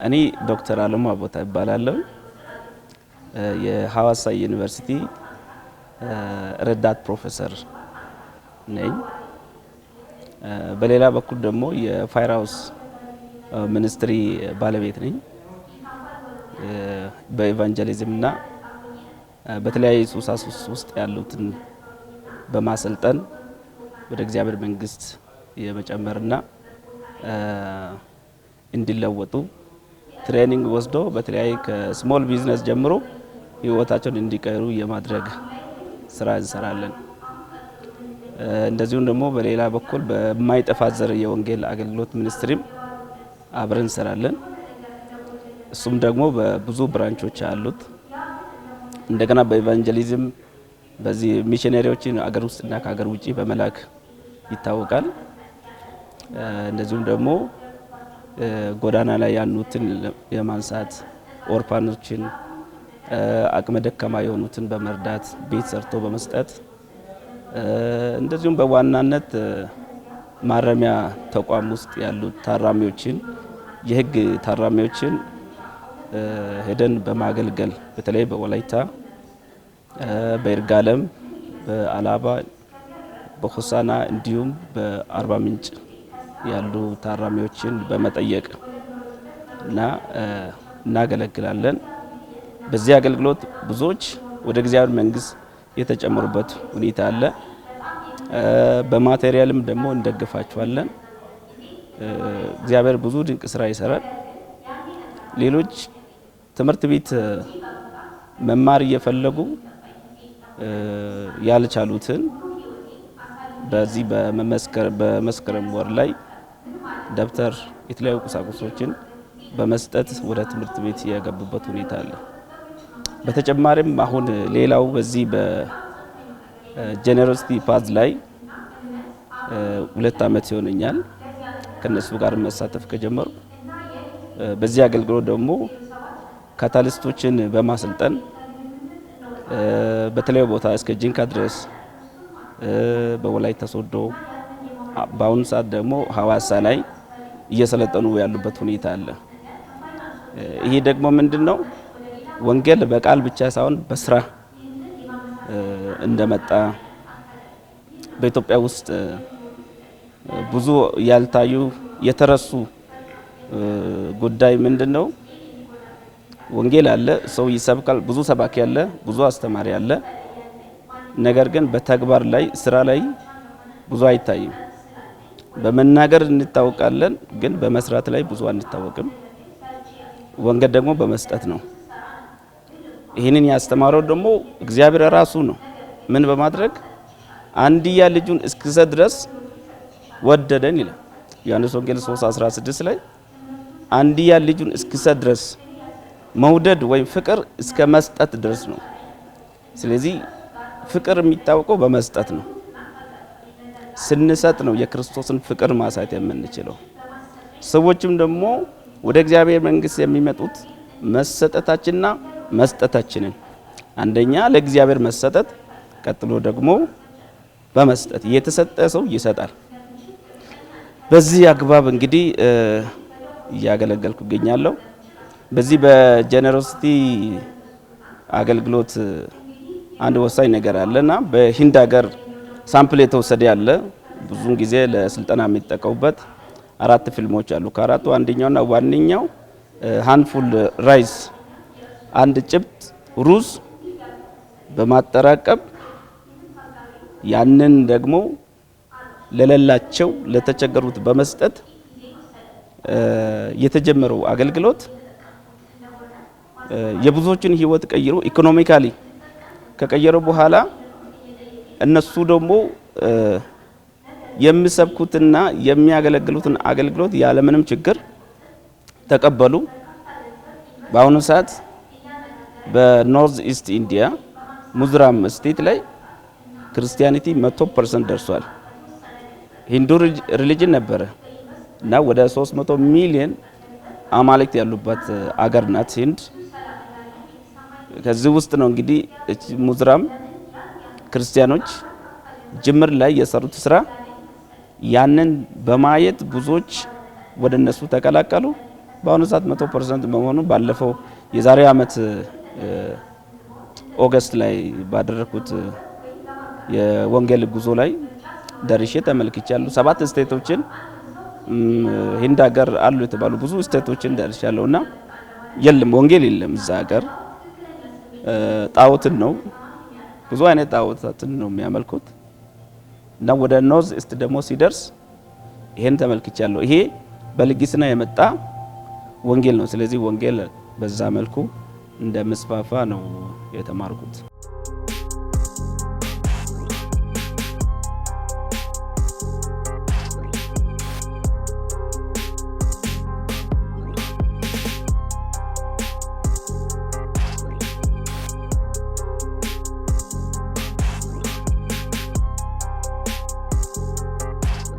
እኔ ዶክተር አለሙ አቦታ እባላለሁ። የሐዋሳ ዩኒቨርሲቲ ረዳት ፕሮፌሰር ነኝ። በሌላ በኩል ደግሞ የ Fire House Ministry ባለቤት ነኝ። በ evangelism እና በተለያዩ ሱሳሱስ ውስጥ ያሉትን በማሰልጠን ወደ እግዚአብሔር መንግስት የመጨመርና እንዲለወጡ training ወስዶ በተለያየ ከ small business ጀምሮ ህይወታቸውን እንዲቀይሩ የማድረግ ስራ እንሰራለን። እንደዚሁም ደግሞ በሌላ በኩል በማይጠፋ ዘር የወንጌል አገልግሎት ministry ም አብረን እንሰራለን። እሱም ደግሞ በብዙ branch ኦች አሉት። እንደገና በ evangelism በዚህ ሚሽነሪዎችን አገር ውስጥና ከሀገር ውጪ በመላክ ይታወቃል። እንደዚሁም ደግሞ ጎዳና ላይ ያሉትን የማንሳት፣ orphan ኦችን፣ አቅመ ደካማ የሆኑትን በመርዳት፣ ቤት ሰርቶ በመስጠት፣ እንደዚሁም በዋናነት ማረሚያ ተቋም ውስጥ ያሉ ታራሚዎችን፣ የህግ ታራሚዎችን ሄደን በማገልገል በተለይ በወላይታ፣ በይርጋለም፣ በአላባ፣ በሆሳና እንዲሁም በአርባ ምንጭ ያሉ ታራሚዎችን በመጠየቅ እና እናገለግላለን። በዚህ አገልግሎት ብዙዎች ወደ እግዚአብሔር መንግስት የተጨመሩበት ሁኔታ አለ። በ material ም ደግሞ እንደግፋቸዋለን። እግዚአብሔር ብዙ ድንቅ ስራ ይሰራል። ሌሎች ትምህርት ቤት መማር እየፈለጉ ያልቻሉትን በዚህ በመስከረም ወር ላይ ደብተር፣ የተለያዩ ቁሳቁሶችን በመስጠት ወደ ትምህርት ቤት የገቡበት ሁኔታ አለ። በተጨማሪም አሁን ሌላው በዚህ በ Generosity Path ላይ 2 አመት ይሆነኛል ከነሱ ጋር መሳተፍ ከጀመሩ። በዚህ አገልግሎት ደግሞ catalyst ኦችን በማሰልጠን በተለያዩ ቦታ እስከ ጂንካ ድረስ፣ በወላይታ ሶዶ፣ በአሁኑ ሰዓት ደግሞ ሀዋሳ ላይ እየሰለጠኑ ያሉበት ሁኔታ አለ። ይሄ ደግሞ ምንድነው? ወንጌል በቃል ብቻ ሳይሆን በስራ እንደመጣ፣ በኢትዮጵያ ውስጥ ብዙ ያልታዩ የተረሱ ጉዳይ ምንድነው? ወንጌል አለ፣ ሰው ይሰብካል፣ ብዙ ሰባኪ አለ፣ ብዙ አስተማሪ አለ። ነገር ግን በተግባር ላይ፣ ስራ ላይ ብዙ አይታይም። በመናገር እንታወቃለን፣ ግን በመስራት ላይ ብዙ አንታወቅም። ወንጌል ደግሞ በመስጠት ነው። ይህንን ያስተማረው ደግሞ እግዚአብሔር ራሱ ነው። ምን በማድረግ? አንድያ ልጁን እስኪሰጥ ድረስ ወደደን ይላል። ዮሐንስ ወንጌል 3:16 ላይ አንድያ ልጁን እስኪሰጥ ድረስ መውደድ ወይም ፍቅር እስከ መስጠት ድረስ ነው። ስለዚህ ፍቅር የሚታወቀው በመስጠት ነው። ስንሰጥ ነው የክርስቶስን ፍቅር ማሳየት የምንችለው። ሰዎችም ደግሞ ወደ እግዚአብሔር መንግስት የሚመጡት መሰጠታችንና መስጠታችንን፣ አንደኛ ለእግዚአብሔር መሰጠት፣ ቀጥሎ ደግሞ በመስጠት፣ የተሰጠ ሰው ይሰጣል። በዚህ አግባብ እንግዲህ እያገለገልኩ እገኛለሁ። በዚህ በ generosity አገልግሎት አንድ ወሳኝ ነገር አለና በሂንድ ሀገር sample የተወሰደ ያለ፣ ብዙውን ጊዜ ለስልጠና የሚጠቀሙበት አራት ፊልሞች አሉ። ከአራቱ አንደኛውና ዋነኛው handful rice፣ አንድ ጭብጥ ሩዝ በማጠራቀም ያንን ደግሞ ለሌላቸው፣ ለተቸገሩት በመስጠት የተጀመረው አገልግሎት የብዙዎችን ሕይወት ቀይሮ economically ከቀየረው በኋላ እነሱ ደግሞ የሚሰብኩትና የሚያገለግሉትን አገልግሎት ያለምንም ችግር ተቀበሉ። በአሁኑ ሰዓት በ North East India ሚዞራም state ላይ Christianity 100% ደርሷል። Hindu religion ነበረ እና ወደ 300 ሚሊዮን አማልክት ያሉባት አገር ናት ህንድ። ከዚህ ውስጥ ነው እንግዲህ ሚዞራም ክርስቲያኖች ጅምር ላይ የሰሩት ስራ፣ ያንን በማየት ብዙዎች ወደ እነሱ ተቀላቀሉ። በአሁኑ ሰዓት 100% በመሆኑ ባለፈው የዛሬ አመት August ላይ ባደረኩት የወንጌል ጉዞ ላይ ደርሼ ተመልክቻለሁ። 7 state ኦችን፣ ህንድ ሀገር አሉ የተባሉ ብዙ state ኦችን ደርሻለሁ እና የለም፣ ወንጌል የለም እዛ ሀገር። ጣዖትን ነው፣ ብዙ አይነት ጣዖታትን ነው የሚያመልኩት እና ወደ North East ደግሞ ሲደርስ ይሄን ተመልክቻለሁ። ይሄ በልግስና የመጣ ወንጌል ነው። ስለዚህ ወንጌል በዛ መልኩ እንደሚስፋፋ ነው የተማርኩት።